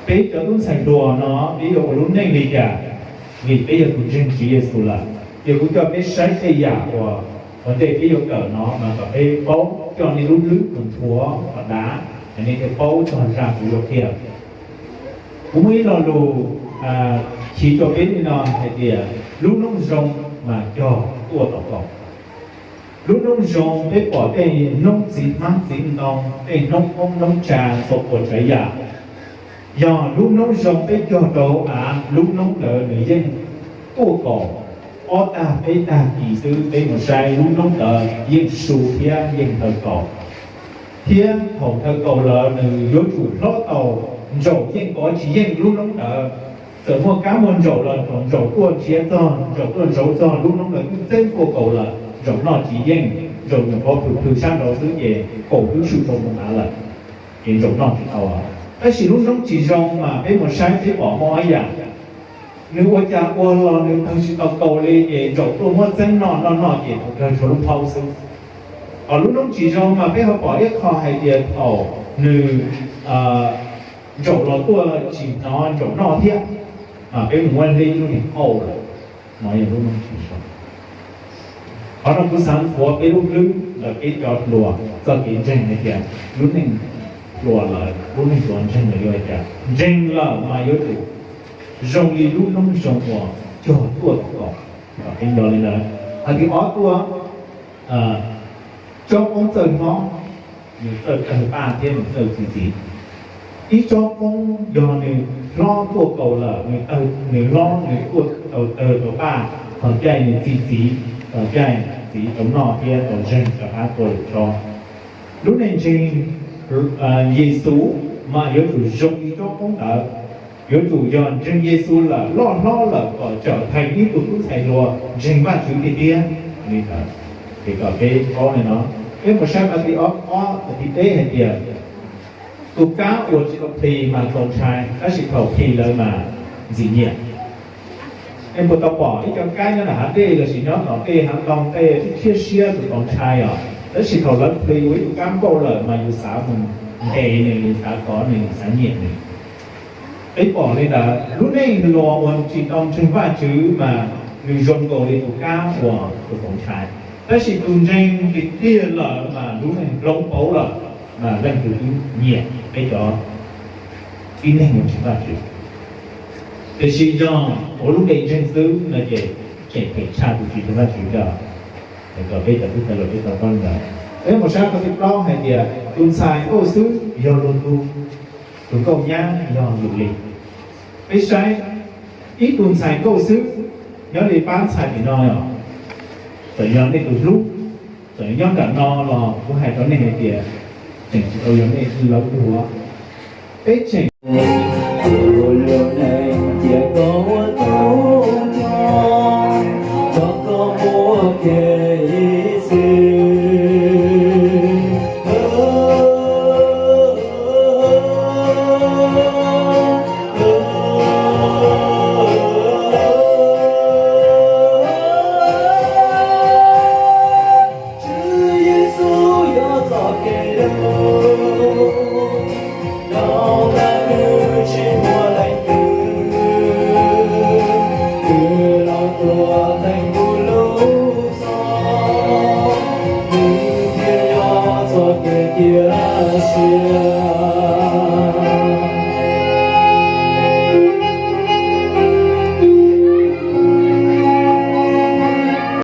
Peb cov tub ntxhais hluas no peb yuav ua lub neej li cas? Vim peb yog tus ntseeg Tswv Yexus lawm, ces kuv coj peb saib tej yam uas ua ntej peb yuav kawm no mas kom peb paub coj nej lub hlwb mus nthuav kom dav, nej thiaj paub txog zaj kuv yuav qhia. Kuv muaj ib lo lus chiv rau peb li no hais tias lub noob zoo mas cog tuaj tom kaum. Lub noob zoo peb pom tej noob txiv hmab txiv ntoo, tej noob qoob noob tsa txhua qhua tsav yam. Yog lub noob zoo peb cog rau av, lub noob ntawd nws yeej tuaj kaum. Ob tag peb tag kis xwb peb mus saib lub noob ntawd yeej su thiab yeej nthawv kaus. Thiab thaum nthawv kaus lawm nws yuav tsum hlob tau ntsaum yeej kov tsis yeej lub noob ntawd. Txawm muaj kab muaj ntsaum los thaum ntsaum tuaj nrhiav txog, ntsaum tuaj ntsauv txog, lub noob ntawd twb txeeb tuaj kaus lawm, ntsaum noj tsis yeej, ntsaum nyuam qhuav plhws plhws sab nraud xwb ces kaus twb su rau mus av lawm, ces ntsaum noj tsis tau. Tab sis lub noob tsis zoo mas peb mus saib peb pom muaj ob yam. Nws ua cas ua los nws tawg tsis tau kaus li, ces ntsaum tuaj muab txeeb noj noj noj ces thaum kawg tshuav lub phaub xwb. Hos lub noob tsis zoo mas peb ho pom ib qho hais tias thaum nws ntsaum los tuaj tsis hnov ntsaum noj thiab, mas peb mus muab hle lub niag qauj lawm, no yog lub noob tsis zoo. Qhov no kuv xav nthuav peb lub hlwb ntawm peb cov hluas txoj kev ntseeg hais tias lub neej hluas lawm, lub neej hluas ntseeg lawm yuav hais tias ntseeg lawm mas yuav tsum zoo li lub noob zoo uas cog tuaj tom kaum. Kom peb nco li ntawd. Hais tias ob tuaj, tsob qoob txawj hlob, nws txawj tawg paj thiab nws txawj txi txiv. Ib tsob qoob yog nws hlob tuaj kaus lawm, nws tawg, nws hlob nws tuaj tau tawg tau paj, txog caij nws txi txiv, txog caij txiv tau noj thiab tau zeeg rov qab tuaj lwm tsob. Lub neej ntseeg Yexus mas yuav tsum zoo li tsob qoob ntawd. Yuav tsum yog ntseeg Yexus lawm loj hlob lawm kom txawm theem ib tug tub ntxhais hluas ntseeg Vajtswv tiag tiag li ntawd. Ces kom peb paub li no, peb mus saib Mathais ob, Mathais peb hais tias tus kab uas tsis tau plhis mas txaus ntshai, tab sis thaum plhis lawm mas ntxim nyiam. Nej puas tau pom ib co kab nyob nram hav dej lossis nyob tom tej hav ntoo tej thiab siab tus txaus ntshai os, tab sis thaum lawv plhis ua ib tug kab npauj lawm mas yus xav mus ntes nws, yus xav kov nws, yus xav nyiam nws. Peb pom li ntawd, lub neej hluas uas tsis tau ntseeg Vajtswv mas nws zoo nkaus li tus kab uas tus txaus ntshai, tab sis tus ntseeg tiag tiag lawm mas lub neej hloov pauv lawm mas leej twg twb nyiam peb cov tib neeg uas ntseeg Vajtswv. Tiam sis yog ua lub npe ntseeg xwb no ces tseem phem tshaj tus tsis ntseeg Vajtswv thiab. Kom peb cov tub ntxhais hluas peb tau paub li ntawd. Peb mus saib qhov thib plaub hais tias tus ntxhais nkauj xwb yog luag tug, tus nkauj nyab yog luag li. Peb saib, ib tug ntxhais nkauj xwb, nyob li pab ntxhais tim no os, txawm yog nej tus hlub, txawm nyob nram no los kuv hais rau nej hais tias tseem tsis tau yog nej lawv tus. Peb tseem